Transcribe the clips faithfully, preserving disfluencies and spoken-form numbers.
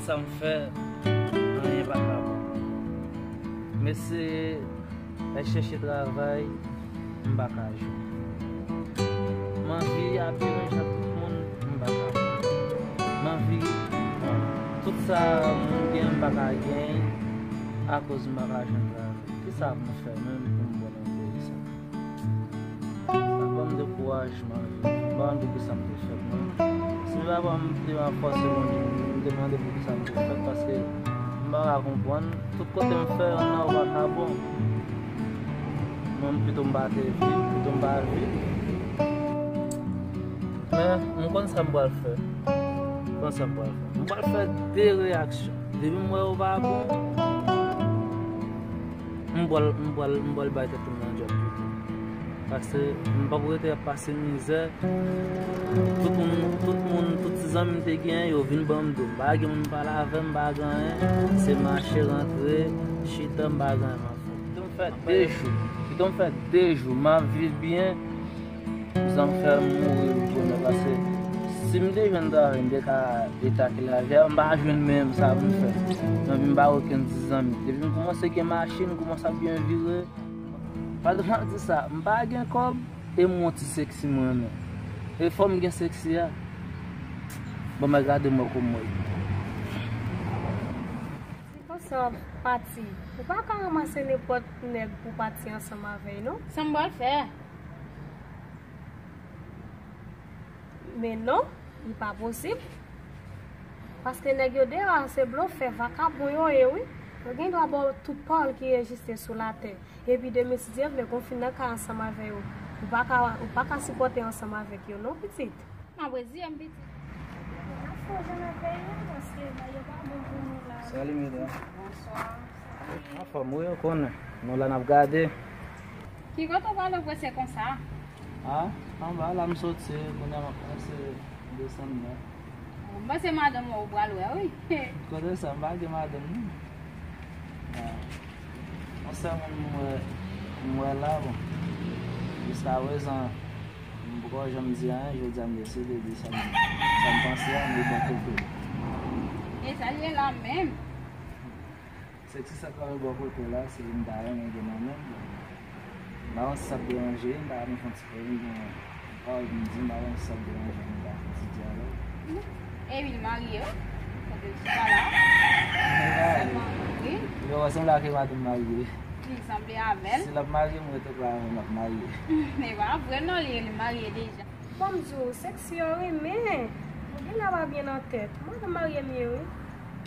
Sa m fè, anyen pa ka bon. M eseye al chèche travay, m pa ka jwenn. M anvi abiye menm jan tout moun, m pa ka jwenn. M anvi, bon, tout sa moun gen, m pa ka genyen akoz m pa ka jwenn travay. Kisa pou m fè menm pou m bò nan peyi sa? Sa ban m dekourajman. M pa konn poukisa m te fèt non. Si papa m te ranfòse Bondye, m te mande poukisa m te fèt, paske m pa ka konprann. Tout kote m fè, ann nan yo pa ka bon. Mwen, pito m pa te viv, pito m pa viv. Men, m konn sa m pral fè. M konn sa m pral fè. M pral fè de reyaksyon. Depi m wè yo pa bon, m pral, m pral, m pral bay tèt mwen nan djòb pito. Paske m p ap rete ap pase mizè. Tout moun, tout moun, tout ti zanmi m te genyen, yo vin ban m do. M pa gen moun m pale avè m, m pa gen anyen. Se mache, rantre, chita, m pa gen anyen m ap fè. Pito m fè de jou. Pito m fè de jou. M ap viv byen. Zanmi fè m mouri pou bonè, paske si m te jwenn travay, m te ka etake lavi a, m pa jwenn menm sa pou m fè. Zanmi m pa okenn ti zanmi. Depi m kòmanse gen machin, m kòmanse ap byen vire. Pandan m ap di sa, m pa gen kòb, e m yon ti seksi m renmen. E fò m gen seksi a. Bon, mwen gade mwen kòman mwen ye. Konsa w ap pati, ou pa ka ranmase nenpòt nèg pou pati ansanm avè l, non? Sa m pral fè? Men non, li pa posib. Paske nèg yo deyò a se blofè, vakabon yo ye wi. Yo gen dwa ba w tout pawòl ki rejistre sou latè. Epi de mil si Dye vle, gon fin nan kay ansanm avè yo. Ou pa ka, ou pa ka sipòte ansanm avèk yo non, pitit. M ap reziye m, pitit. N ap fè yon jan nan peyi a, paske bagay yo pa bon pou nou la. Salut, mesdames. Bonswa. Anfòm, wi, ou konnen. Nou la, n ap gade. Ki kote w prale prese konsa? A, anba la m soti, kounye a m ap panse desann la. M panse madanm ou pral wè, wi. Kote sa, m pa gen madanm, non. A, yon sèl moun m wè, m wè la, bon. Jiskaprezan, m poko janm di anyen, jodi a m deside di sa m, sa m panse a, m li bò kote. E sa l ye la menm? Seksi sa k ap bò kote w la, se m ta renmen gen nan men m. M pa konn si sa ap deranje, m ta renmen fè yon ti pòz, m gen yon pawòl pou m di, m pa konn si sa ap deranje, m ta fè yon ti dyalòg. Epi l marye wi, kote l chita la. Sèlman, wi. Yo, wè sanble ak madanm marye. Li sanble avè l. Si l ap marye, m ret la avè l, m ap marye. E pa vre non, li, li marye deja. Ban m di w, seksi yo renmen. Ou gen la pa byen nan tèt. Madanm marye m ye wi.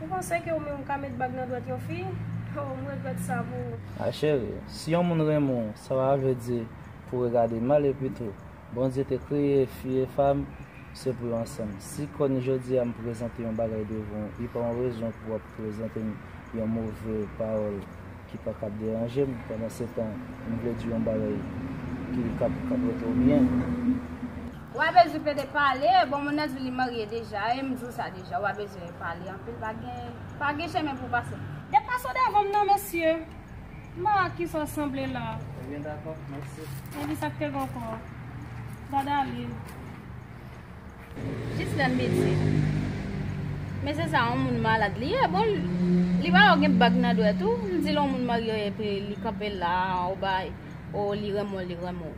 Ou panse ke ou menm ou ka met bag nan dwèt yon fi? Oh, m regrèt sa pou ou. A cheri, si yon moun renmen w, sa pa vle di pou w regade mal epi tou. Bondye te kreye fi e fanm, se pou yo ansanm. Si kòn jodi a m prezante yon bagay devan w, li pa yon rezon pou w ap prezante m yon move pawòl ki pa ka ap deranje m, pandan se tan, m vle di yon bagay ki k ap, k ap rete w byen. Ou pa bezwen plede pale, bon, moun nan di li marye deja, e m di w sa deja, ou pa bezwen pale anpil, pa gen, pa gen chemen pou w pase. Deplase w devan m non, mesye. M pa wè ak kisa w sanble la. Ebyen, dakò, mèsi. Epi sa k te gen ankò? Gad ale. Jis lè m piti. Men se sa, yon moun malad li ye. Bon, li pa wè gen bag nan dwèt ou. M di l yon moun marye epi li kanpe la, ou bay, o li renmen w, li renmen w.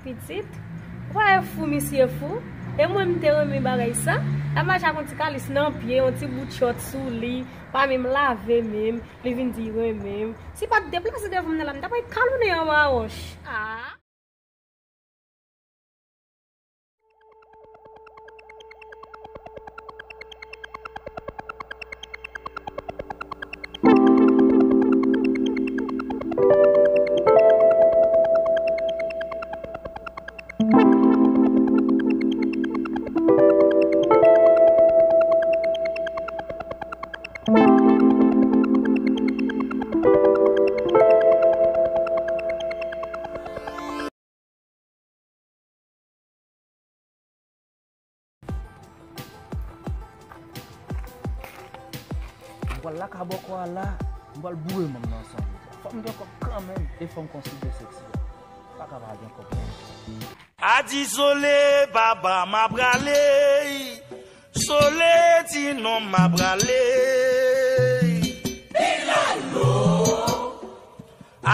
Pitit, ou pa wè fou misye fou? E mwen m te renmen bagay sa. L ap mache ak yon ti kalis nan pye, yon ti bout chòt sou li, pa menm lave menm, li vin di renmen m. Si pa t deplase devan m nan la, m t ap al kalonnen anba wòch. Ah. M pral laka bòkò a la, m pral boure manm nan ansanm. Fò m gen kòb kanmenm, e fò m konsidere seksi a. Pa ka pa gen kòb non. A dizole, baba, m a prale. Sole, ti nonm, m a prale.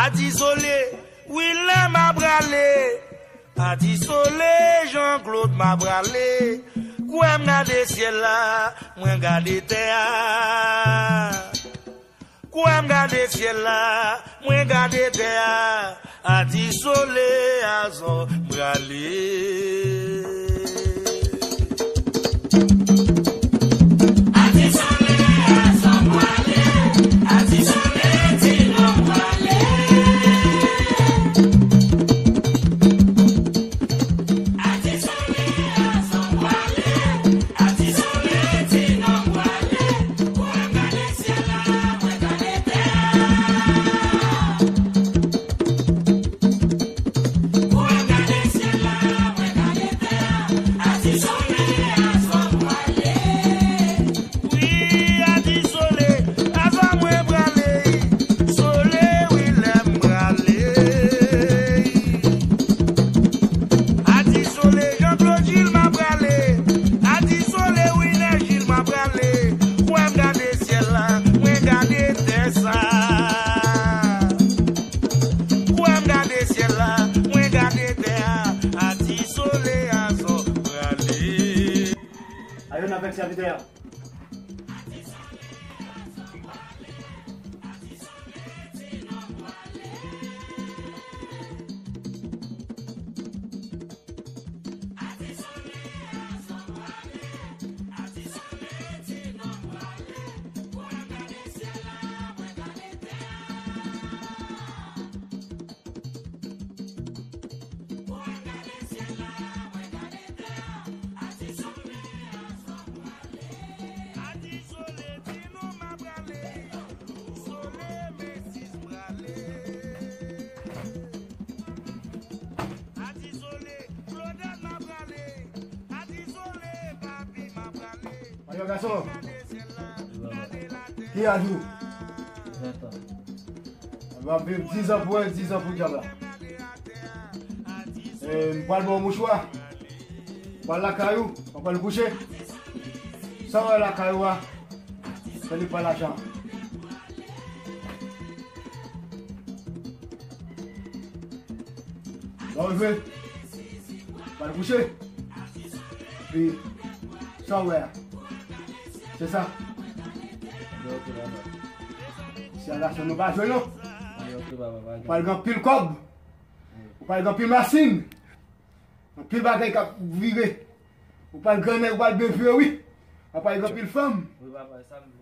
Adi Sole, Wilèm, m a prale. Adi Sole, Jean Claude, m a prale. Kwè m gade syèl la, mwen gade tè a. Kwè m gade syèl la, mwen gade tè a. Adi Sole, Azò, m prale. Adi Sole, Azò, m prale. Adi Sole, Tino, m prale. Adi Sole, Azò, m prale. Adi Sole, Tino, m prale. Kwè m gade syèl la, mwen gade tè a. Kwè m gade syèl la, mwen gade tè a. Adi Sole, Azò, m prale. Wi, Adi Sole, Azò, mwen prale. Sole, Wilèm, m prale. Adi Sole, Jean Claude Gilles, m a prale. Adi Sole, Wilèm Gilles, m a prale. Kwè m gade syèl la, mwen gade tè sa. Kwè m gade syèl la, mwen gade tè a. Adi Sole, Azò, m prale. Ayo, n avèk sèvitè a. Adi Sole, Tino, m a prale. Sole, Mesis, m prale. Adi Sole, Claudette, m a prale. Adi Sole, Papi, m a prale. Ayo, gason. Ki laj ou? Venntan. M ap viv diz an pou wè, diz an pou dyab la. E, m pral ba w mouchwa. M pral lakay ou, m pral kouche. Sa w wè lakay ou a, se li k pral lajan. Lè w leve, pral kouche. Epi, sa w wè a, se sa. Se a gason nou pa jwe non. Ou pral gen anpil kòb. Ou pral gen anpil machin. Anpil bagay k ap vire. Ou pral grannèg, ou pral byen vire, wi. Ou pral gen anpil fanm. Wi, papa, sa m vle.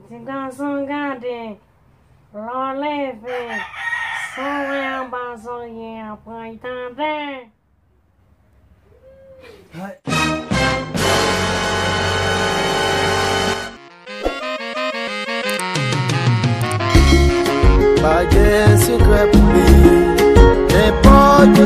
Ti gason, gade, lè w leve, sa w wè anba zòrye a, pran l tande. Pa gen sekrè pou li. Nenpòt